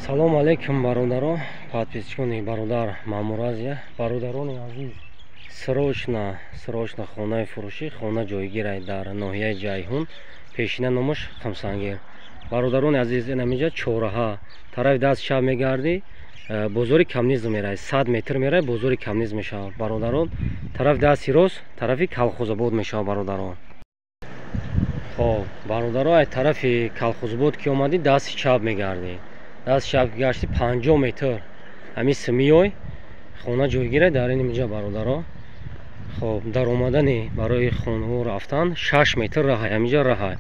Ассалому алайкум, бародаро, подписчикони бародар Мамуразия. Бародарони азиз, срочно, срочно хонаи фурӯшӣ, хона ҷойгирай дар ноҳияи Ҷайҳун, пешина номаш Хамсангир. Бародарони азиз, инамиҷа чораҳа, тарафи даст чап мегардӣ, бозори Камнизм мерай, 100 метр мерай, бозори Камнизм мешавад. Бародарон, тарафи дасти рост тарафи Калхозобод мешавад, бародарон. Хоб, бародаро, ай тарафи Калхозобод ки омадӣ, дасти чап мегардӣ. Даст чап гашти 50 метр ҳамин симиёй хона ҷойгира дар ин инҷа, бародаро. Хоб, дар омадани барои хонаҳо рафтан 6 метр раҳай, ҳаминҷа раҳай.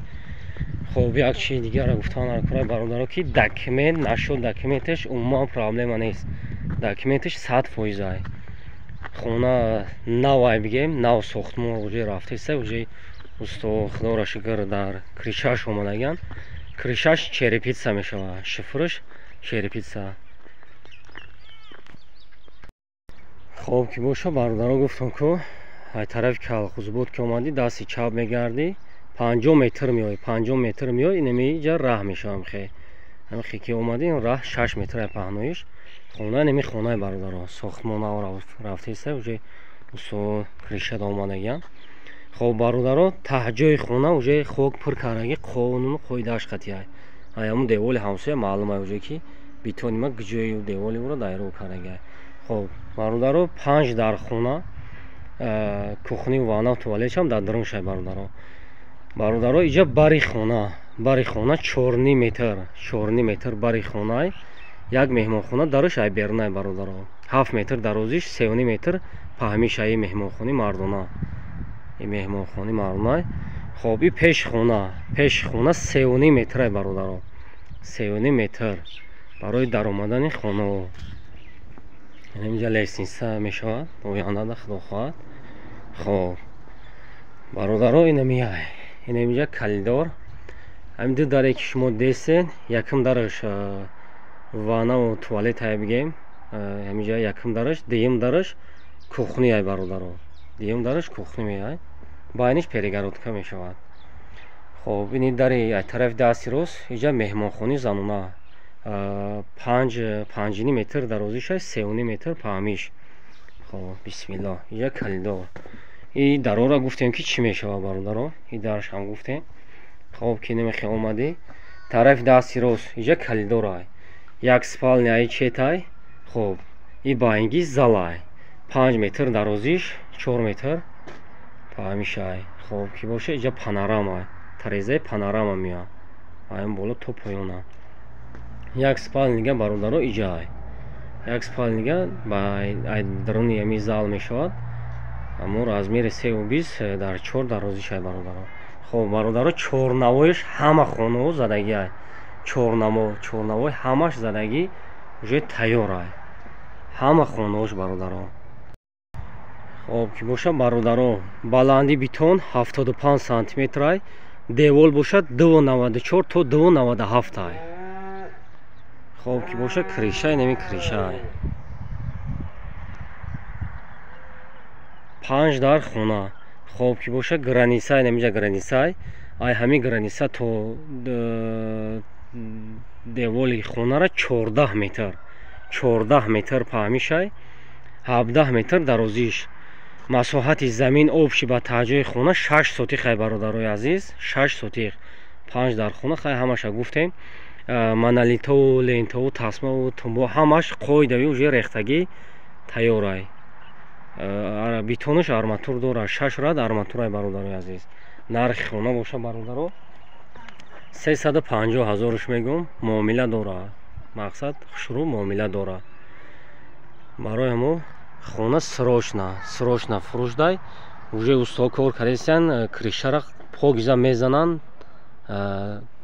Хоб, як чизи дигара гуфтан аркурай, бародаро, ки документ нашуд, документаш умуман проблема нест, документаш 100% ай. Хона навай бигем, нав сохтмон уже рафтеста, уже усто, худоро шукр, дар крышаш омадаган. Крышаш черепица мешавад, шифрш черепица. Хоб ки боша, бародаро, гуфтам ку ай тарафи Калхузбод ки омадӣ, дасти чап мегардӣ, 50 метр меоӣ, 50 метр меоӣ, инамиҷа раҳ мешавам. Хе ҳамихе ки омадӣ, раҳ 6 метр ай паҳноиш. Хона неми хонаи, бародаро, сохтмон рафтеста, уже усто крышада омадагиан. Хоб, бародаро, таҳҷои хона уже хок пур кардаги, қонуну қоидааш қатъиай. Ай ҳамун деволи ҳамсоя маълум ай уже ки битони ма ҷои деволи ӯро дайру кардагиай. Хоб, бародаро, 5 дар хона, кухню, ванна, туалетшам дар даруншай, бародаро. Бародаро, иҷа бари хона, бари хона 4 метр, 4 метр бари хонай, як меҳмонхона даруш ай берунай, бародаро. 7 метр дарозиш, 3 метр паҳмиш ай меҳмонхонаи мардона. И меҳмонхонаи мардонай. Хоб, и пешхона, пешхона 3 метрай, бародаро, 3 метр барои даромадани хонао. Инҷа лестница мешавад ояндада, худо хоҳад. Хоб, бародаро, инамиай, инамиҷа калидор. Ҳамин ду даре ки шумо дестед, якум дараш ваннаву туалет ай бигем, ҳаминҷа якум дараш, дуюм дараш кухни ай, бародаро, дуюм дараш кухни меай, байниш перегородка мешавад. Хоб, ини дари ай тарафи дасти рост, иҷа меҳмонхонаи занона, 5,5 метр дарозишай, 3 метр паҳмиш. Хоб, бисмиллоҳ, иҷа калидор. И дарора гуфтем ки чӣ мешавад, бародаро, и дарашам гуфтем. Хоб, ки намехе омадӣ, тарафи дасти рост иҷа калидорай, як спальня ай четай. Хоб, и байнги залай, 5 метр дарозиш, 4 метр паҳмишай. Хоб ки боша, иҷа панорамай, тарезаи панорама меояд аён боло то поёна. Як спальнига, бародаро, иҷай, як спальнига ба ай даруни ҳами зал мешавад, аммо размери 3,20 дар 4 дарозишай, бародаро. Хоб, бародаро, чорнавоиш ҳама хонаҳо задагиай, чорнаво, чорнавои ҳамаш задагӣ, уже тайёрай ҳама хонаҳош, бародаро. Хоб ки боша, бародаро, баланди бетон 75 сантиметрай, девол бошад 2,94 то 2,97 ай. Хоб ки боша, крышай неми крышай, 5 дар хона. Хоб ки боша, границай намиҷа границай, ай ҳамин граница то деволи хонара 14 метр, 14 метр паҳмишай, 17 метр дарозиш. Масоҳати замин общий ба таҳҷои хона 6 сотих ай, бародарои азиз, 6 сотих, 5 дар хона. Хай, ҳамаша гуфтем, монолитову лентову тасмаву тумбо ҳамаш қоидави уже рехтагӣ тайёрай. Бетонаш арматур дорад, 6 рад арматурай, бародарои азиз. Нархи хона боша, бародаро, 350 ҳазорш мегӯм, муомила дорад, мақсад хушрӯ муомила дорад. Барои ҳамо хона срочно, срочно фурӯшдай, уже усто кор кардесиян, крышара покиза мезананд,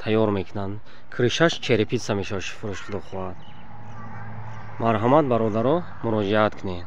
тайёр мекунанд. Крышаш черепица мешавад, фурӯш, худо хоҳад. Марҳамат, бародаро, муроҷиат кунед.